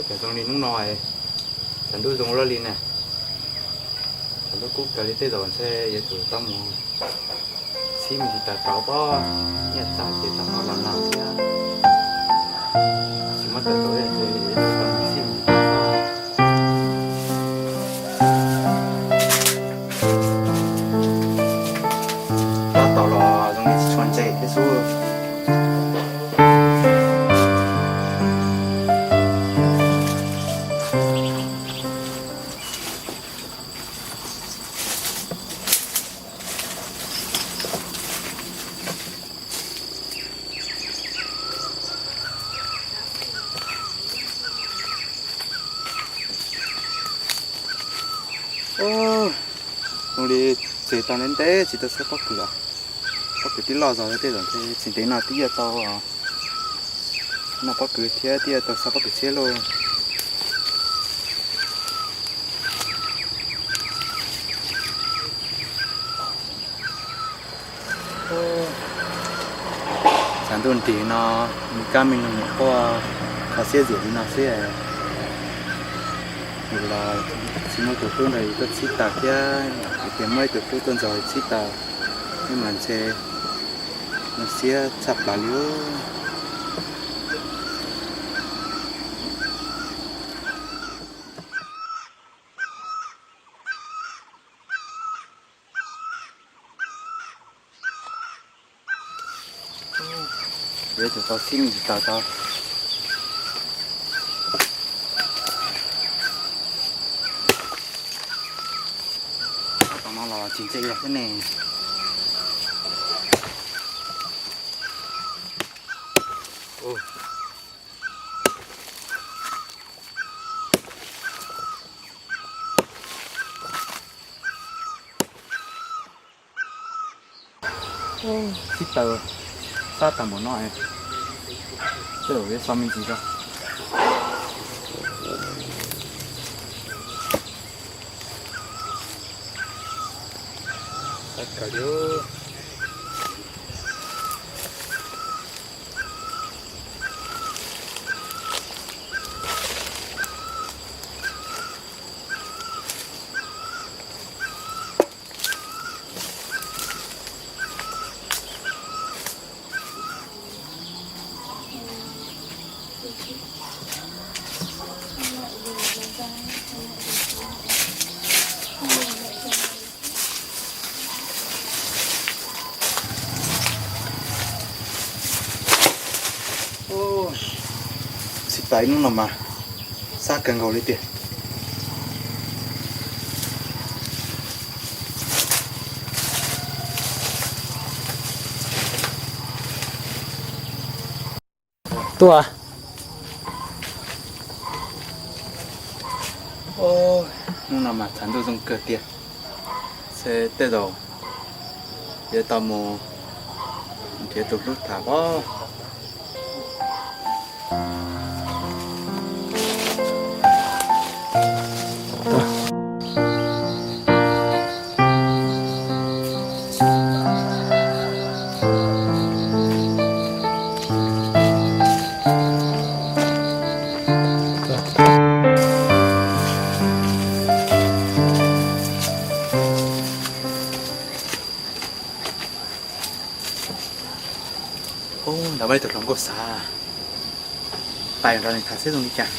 Yog zoo li hnub no, tshav ntuj zoo luaj li na, tshav ntuj kub kawg li, tej zaum ntshe yuav tsum tau mus txhib me ntsis taws rau pob, nyiaj txav ces tam no los nag thiab, tsis muaj taws rau thiab, ntshe yuav tsum tau mus txhib me ntsis taws pob. Tab tom los zoo li tsis tshua ntse thiab xwb. Zoo li txog tau ntev ntev tsis tau xab pob kws os. Pob kws twb loj zog thiab, tej zaum ntshe tsis ntev no twb yuav tau noj pob kws thiab twb yuav tau xab pob kws txhiab lauj. Tshav ntuj nrig no, me kab me noog nyuam qhuaj kho siab zim li no xwb. Yus los tsis muaj tus hlub nrog yus tuaj txhib taws thiab, yus tias muaj ib tug hlub tuaj nrog yus txhib taws, yeej mas ntshe zoo siab tshaj plaws li. Yuav tsum tau txhib me ntsis taws tau. Tam no los tsis ntse yog thiab ne. Txhib taws xab tag npaum no, tej zaum yuav xaus me ntsis tso. Xab kawg li. Txhib taws ib hnub no mas xab kawg nkaus li tiag. Tuaj. Hnub no mas tshav ntuj zoo kawg tiag, ntshe tej zaum yuav tau mus nrhiav tus hlub tham os. Ub, ntawd muaj ib tug hluas nkauj xav, pais nrog nws tham seb zoo li cas.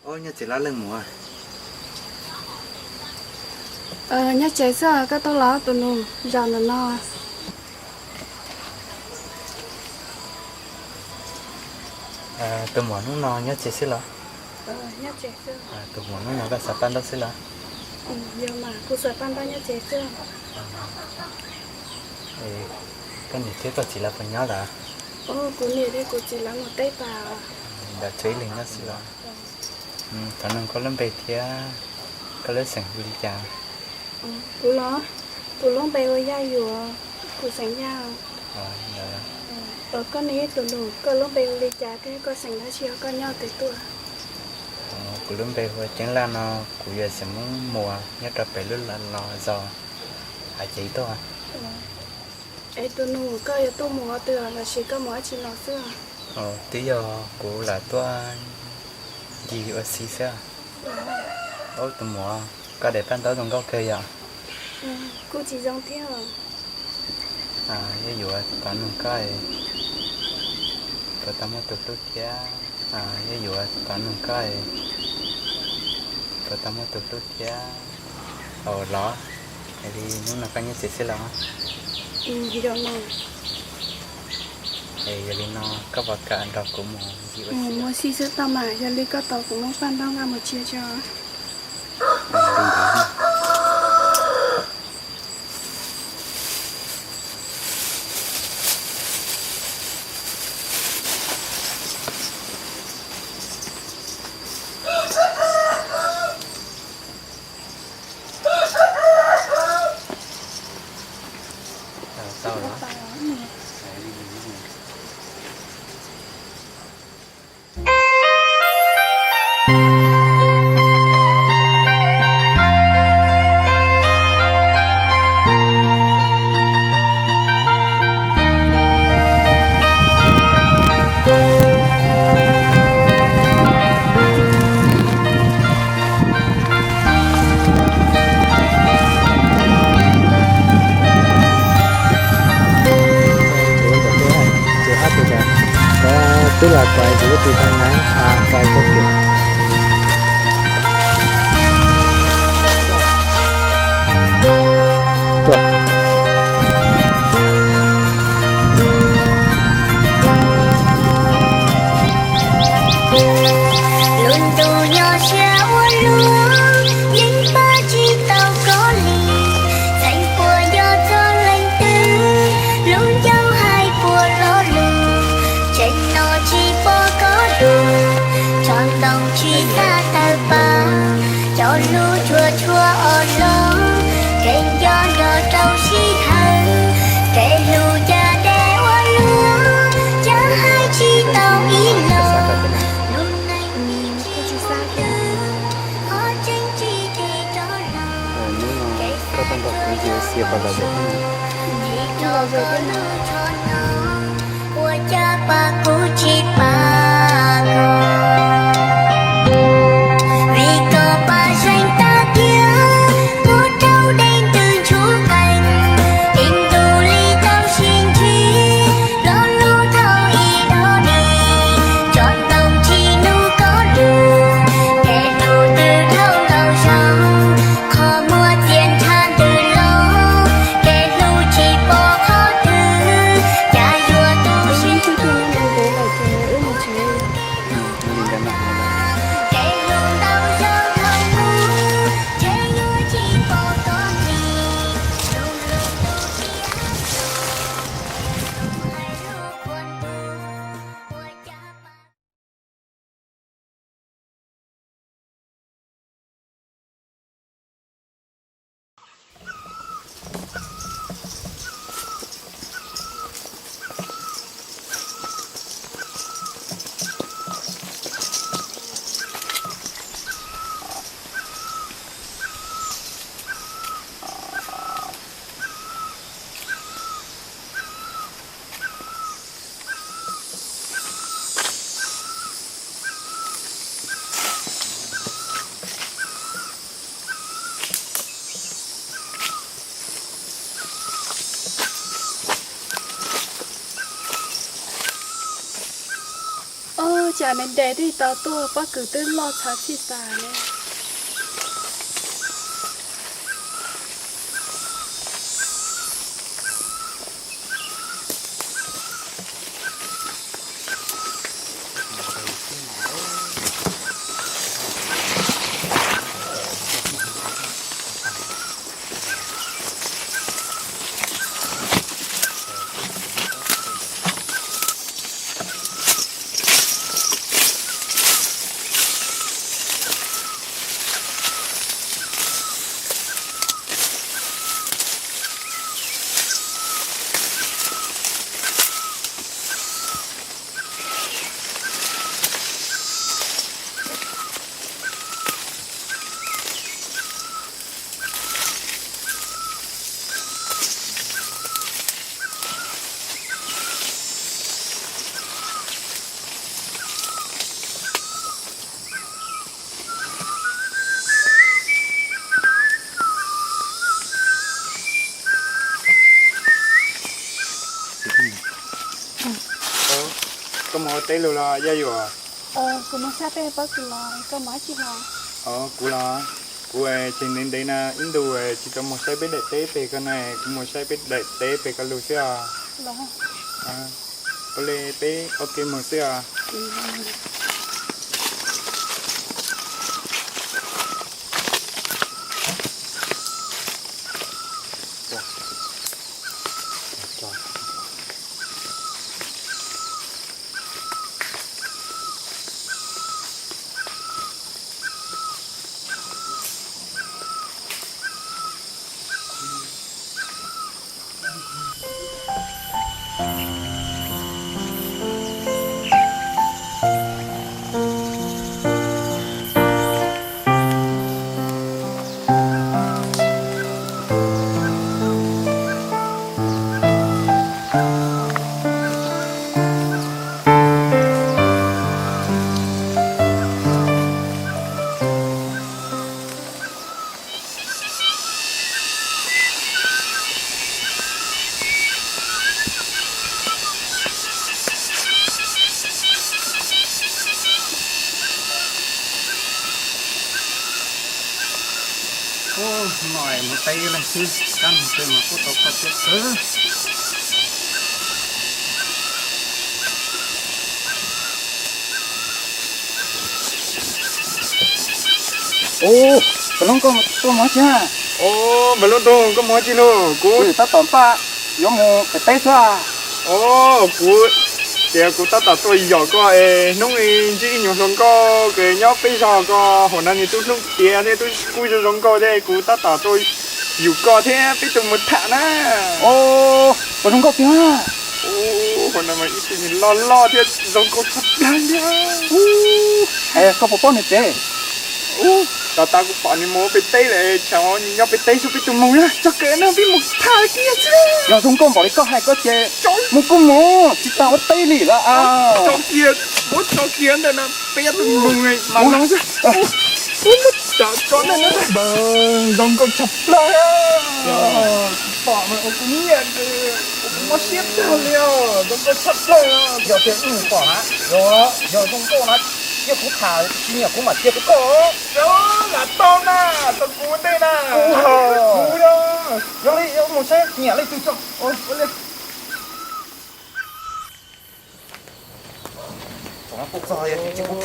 Ob, nyob tsev lab leej muam. Nyob tsev xwb, koj tuaj los tus nus zos ntawm no? Tus muam hnub no nyob tsev xwb los? Tus muam hnub no koj xav paj ntaub xwb los? Yog mas, kuv xav paj ntaub nyob tsev xwb. Koj niam thiab koj txiv lawv puas nyob lawm? Kuv niam thiab kuv txiv lawv mus teb tas. Ntawm tsev ib leeg nyob xwb los? Thov nug koj lub npe thiab koj lub xeem hu li cas? Kuv los, kuv lub npe hu Yaj Yuam, kuv xeem Yaj. Koj ne tus nus, koj lub npe hu li cas thiab koj xeem dab tsi, koj nyob twg tuaj? Kuv lub npe hu Ceeb Laj no, kuv yog xeem Hmoob Muas nyob rau pem lub los zos Hav Cev tuaj. Es tus nus, koj yuav tuaj mus qhov twg los sis koj mus dab tsi los xwb? Twb yog kuv lam tuaj ncig ua si xwb. Ub, tus muam, koj daim paj ntaub zoo nkauj kawg yom. Kuj tsis zoo thiab. Yog yuav tov nug koj, puas tau muaj tus hlub thiab? Yog yuav tov nug koj, puas tau muaj tus hlub thiab? Los, es li hnub no koj nyob tsev xwb los? Yog li no, koj puas kam nrog kuv mus ua si xwb tau mas? Yog li koj tos kuv muab paj ntaub nqa mus tso tso. Twb los kuv tus tau na, kuv tuaj. Lub ntuj nyob siab ua luaj, yeej pab tsis tau koj li. Txheej puas yog txoj leej twg, lub ncauj hais puas lo lus. Tsev no tsis pom koj dua, tsob ntoo tsis xa tawg pam. Cov lus tshua tshua os los, kev nco nco rau sij hawm. Kev hlub cas deb ua luaj, cas hais tsis tau ib los. Lub neej tsis tau, qhov tseeb tsis tig rov los. Kev xa tsuag tsuag, tsis rov koj lub tsho no, ua cas pab kuv tsis pab koj. Vim koj pab zeeg tag kiag, ua rau dej ntws ntshuv qees, ib ntus li tau sib ntsib, lo lus thaum ib do di, tsob ntoo tsis nug koj lus, kev hlub twb dhau ntau zaus, qhov muag txias ntshav ntws los, kev hlub tsis pom qhov twg, cas yuav tu siab tu ntev lawm ces wb mus tsev. Kev hlub ntau zaus dhau mus, ntshe yuav tsis pom koj li. Lub ntuj tiaj tos, kev hlub hais lus qhuav ntuj, ua cas pab Ob, cas me de twb tau tuaj, pob kws twb loj txhav txhij tas li. teb lug los Yaj Yuam? Kuv los, kuv los, kuv tsis ntev ntev na ib ntus tsis tau mus saib peb daim teb pem ko na, kuv mus saib peb daim teb pem ko lug xwb os. Ua li peb ua ke mus xwb os. Ub, no mus teb leej xwb, kab mus teb mas kuj tau koj teb kawg. Ub, Npawg Loob, koj tuaj mus dab tsi? Ub, Npawg Loob Ntoog, koj mus dab tsi lauj? Kuv tab tom npaj yuav mus pem teb xwb. Ub, kuv tias kuv tab tom tuaj yos koj es hnub i ntsib ib nyuag hluas nkauj nyob peb zos ko, hauv no nws tub hlub tiav thiab tub kub zoo zoo nkauj thiab, kuv tab tom tuaj yug koj thiab peb tus mus tham na. Ub, puas zoo nkauj tiag? Ub, hauv no mas ib tug loj loj thiab zoo nkauj tshaj plaws li. Ub, koj puas paub nws tsev? Ub, tab sis kuv pom nws mus pem teb lawm, tsam nws nyob pem teb xwb, peb tus mus na, tso kev na, peb mus tham kiag xwb. Yog zoo nkauj npaum li koj hais ko ces mus kuj mus, tsis tas ua teb li lawm. Tso kiag, muab tso kiag ntawm no, peb tus mus mas no xwb. Ub, muab tso ntawm no, zoo nkauj tshaj plaws. Pom mas ua kuv nyiam, ua kuv mob siab tag li os, zoo nkauj tshaj plaws. Yog tias wb mus pom na, yog zoo nkauj na, cia kuv tham tsis nyiam kuv mam cia rau koj. Lam tau na, tau kuv ua ntej na. Kuv yog, yog li yuav mus saib nyiam leej twg tso. Kuv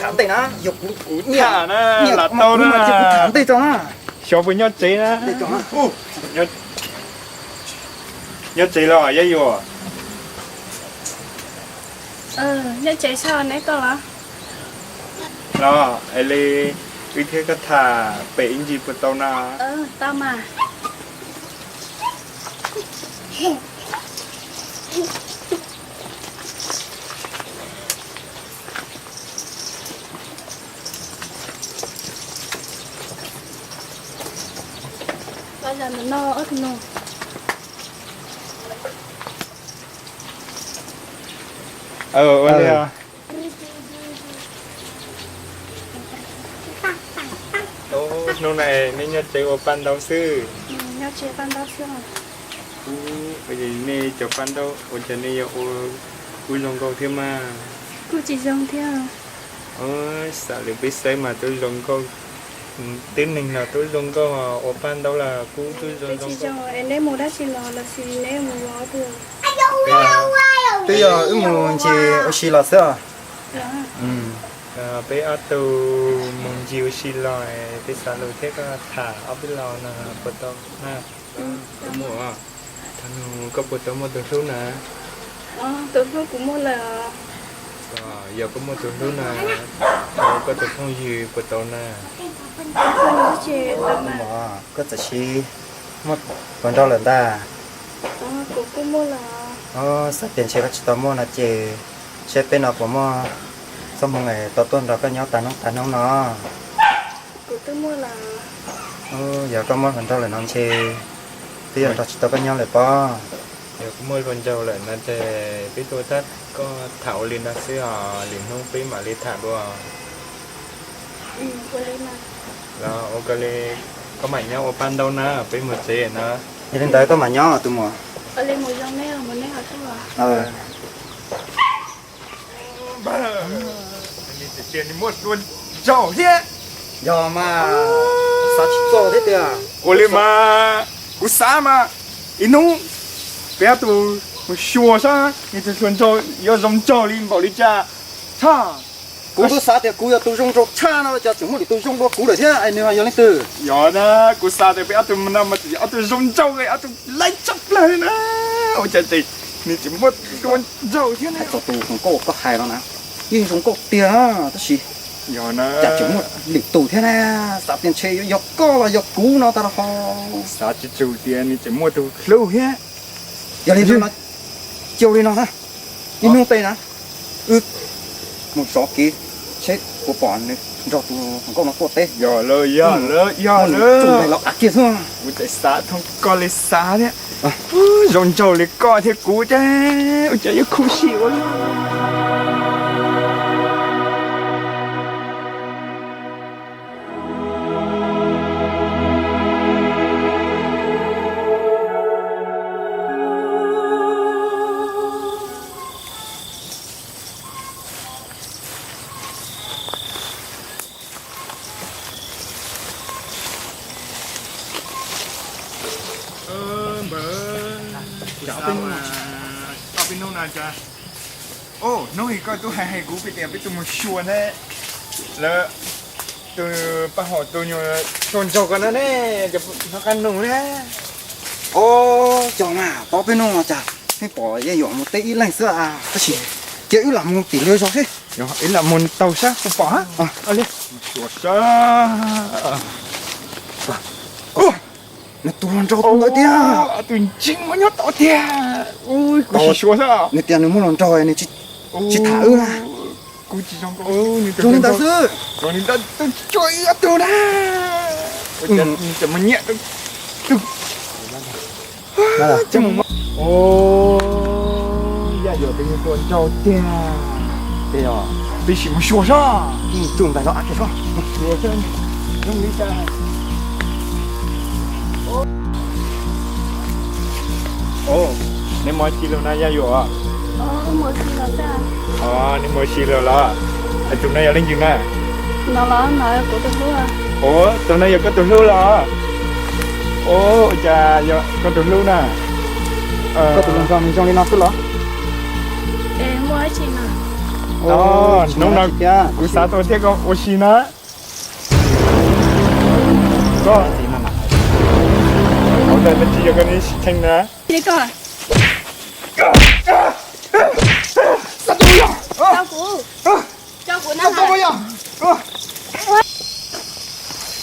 tham ntej na, yog kuv nyiam, nyiam mas kuv cia kuv tham ntej tso na. Xyov puas nyob tsev na. Nyob tsev los Yaj Yuam? Nyob tsev xwb, neb tuaj los? Los es li wb thiab koj tham pem ib ntsis puas tau na? Tau mas. Los zam ntawm no ob tug no. Ua li. Hnub no nej nyob tsev ua paj ntaub xwb? Nyob tsev paj ntaub xwb. Nej cov paj ntaub ua cas nej yuav ua kub zoo nkauj thiab mas? Kuj tsis zoo thiab. Xav li peb saib mas twb zoo nkauj, tib neeg los twb zoo nkauj, ua paj ntaub los kuj twb zoo zoo nkauj. Neb mus dab tsi los lossis neb mus ua twg? Twb yog wb mus ncig ua si los xwb os. Peb ob tug mus ncig ua si los, peb xav lus thiab koj tham ob peb lo no puas tau na? Koj muaj, thaum nug koj puas tau muaj tus hlub na? Tus hlub kuv muaj lawm. Yog koj muaj tus hlub na, koj tus phooj ywg puas tau na? Koj txawm sis muaj puas nrau lawm ntag? Xav tias ntshe koj tsis tau muaj no ces saib peb no puas muaj txoj hmoo es tau tuaj nrog koj nyob tas hnub tas hnub no. Yog koj muaj hluas nraug lawm no ntshe twb yuav nrog tsis tau koj nyob lawm pob. Yog koj muaj hluas nraug lawm no ces peb tuaj tab koj tham ua li no xwb os, lwm hnub peb mam li tham dua. Los ua ko li, koj mam nyob ua paj ntaub na, peb mus tsev na. Yog li ntawd koj mam nyob tus muam. Tias nws muaj hluas nraug thiab. Yog mas, xav tsis txog thiab tiag. Ua li mas, kuv xav mas, ib hnub peb ob tug mus xyuas saib nws tus hluas nraug yuav zoo nraug li npaum li cas. Tha, kuv twb xav tias kuv yog tus zoo nraug tshaj no, cas tseem muaj lwm tus zoo dua kuv lawm thiab, es nws ho yog leej twg? Yog na, kuv xav tias peb ob tug no mas tseem yog ob tug zoo nraug, ob tug laib tshaj plaws li na. Ua cas ces nws tseem muaj hluas nraug thiab na. Txog tus hluas nkauj uas koj hais no na, yeej zoo nkauj tiag, tab sis yog na, cas tseem muaj lwm tus thiab na. Xav tias ntshe yuav yog koj los yog kuv no tas los ho. Xav tsis tsum tias nws tseem muaj tus hlub thiab. Yog li no, cia li no na, ib hnub tej na, wb mus zov kev seb puas pom nws nrog tus hluas nkauj no tuaj teb. Yog lawm, yog lawm, yog lawm, los av kiag xwb. Kuv tseem xav thooj koj li xav thiab. Zoo nraug li koj thiab kuv thiab, ua cas yuav khuv xim ua luaj. Npawg, kuv xav mas, koj peb hnub no cas, o, hnub i koj twb hais hais kuv peb tias peb tuaj mus xyuas ne, lawv tus paj hom tus nyuag hluas nraug ko no ne, cas hnov qab nug ne. O, cov mas tau peb hnub no cas pheej pom Yaj Yuam mus teb ib leeg xwb, tab sis cia wb lam mus tim lawv zos seb. Yog, wb lam mus taug sab puas pom hab. Li, xyuas sab. Nws tus hluas nraug ntawd tiag. Tus ntseeg uas nyob tod tiag. Kuv sim xyuas sab. Nws tias nws muaj hluas nraug nws tsis tham wb na. Kuv tsis zoo nkauj, zoo li ntawd xwb. Zoo li ntawd tus tsis cuag wb ob tug na. Mus nyiam tus. Yaj Yuam tus nyuag hluas nraug tiag. Peb sim mus xyuas sab. Tus ntawd los av kiag sab. Xyuas sab zoo li cas. Neb mus ua si lawm na Yaj Yuam? Neb mus ua si lawm los? Tus no yog leej twg na? Tus no yog koj tus hlub los? Ua cas yog koj tus hlub na? Koj tus hluas nraug nws zoo li no xwb los? Hnub no kuv xav tuaj thiab koj ua si na. Koj, ua cas tsis yog koj neb sib theej na?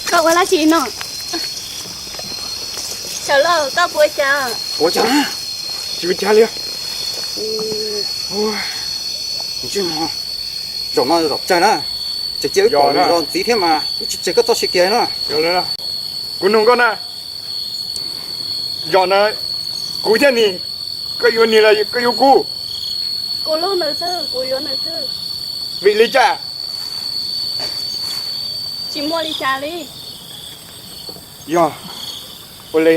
Koj ua dab tsi no? Sawv Lauj, koj puas cas? Puas cas? Tsis ua cas li. Zaum no zaum tsawg na, tseem cia wb pom nws los ntxiv thiab mas wb tsis tseg koj txoj sia kiag na. Kuv nug koj na, zaum no kuv thiab nws, koj yuav nws los koj yuav kuv? Vim li cas? Yog ua li,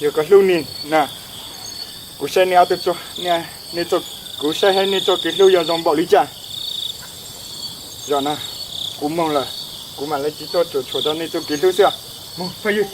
yog koj hlub nws na, kuv saib nej ob tug, nej, kuv saib nej txoj kev hlub yog zoo npaum li cas. Zaum no kuv moog lawm, kuv mam li tsis tuaj tsuam tshuam rau nej txoj kev hlub xwb. Moog phooj ywg.